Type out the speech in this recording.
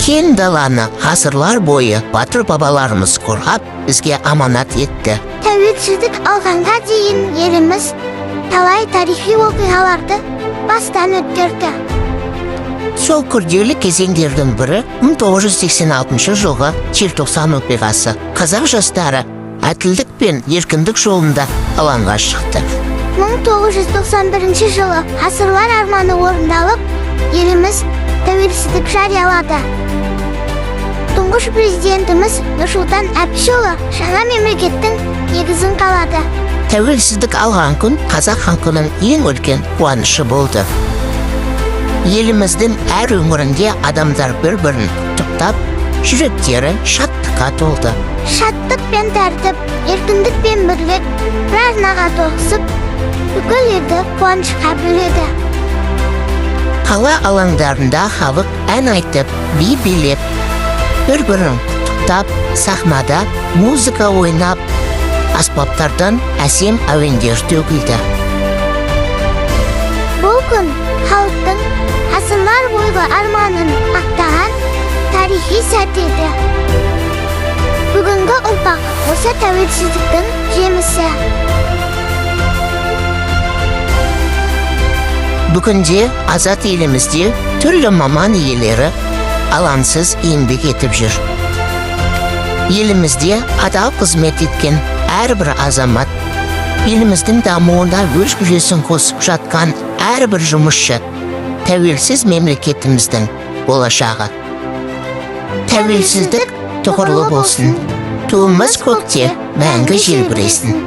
Кең даланы ғасырлар бойы батыр бабаларымыз қорғап, бізге аманат етті. Тәуелсіздік алғанға дейін еліміз талай тарихи оқиғаларды бастан өткерді. Сол күрделі кезеңдердің бірі 1986 жылғы Желтоқсан оқиғасы. Қазақ жастары әділдік пен еркіндік жолында алаңға шықты. 1991 жылы ғасырлар арманы орындалып, еліміз тәуелсіздік жариялады. Тұңғыш президентіміз Нұрсұлтан Әбішұлы жаңа мемлекеттің негізін қалады. Тәуелсіздік алған күн қазақ халқының ең үлкен қуанышы болды. Еліміздің әр өңірінде адамдар бір-бірін құттықтап, жүректері шаттыққа толды. Шаттық пен тәртіп, еркіндік пен бірлік бір арнаға тоғысып, бүкіл елді қуанышқа бөледі. Қала алаңдарында халық ән айтып, би билеп, бір-бірін құттықтап, сахнада музыка ойнап, аспаптардан әсем әуендер төгілді. Бұл күн халықтың ғасырлар бойғы арманын ақтаған тарихи сәт еді. Бүгінгі ұрпақ осы тәуелсіздіктің жемісі. Бүгінде азат елімізде түрлі маман иелері алаңсыз еңбек етіп жүр. Елімізде адал қызмет еткен әрбір азамат, еліміздің дамуына өз үлесін қосып жатқан әрбір жұмысшы тәуелсіз мемлекетіміздің болашағы. Тәуелсіздік тұғырлы болсын, туымыз көкте мәңгі желбіресін.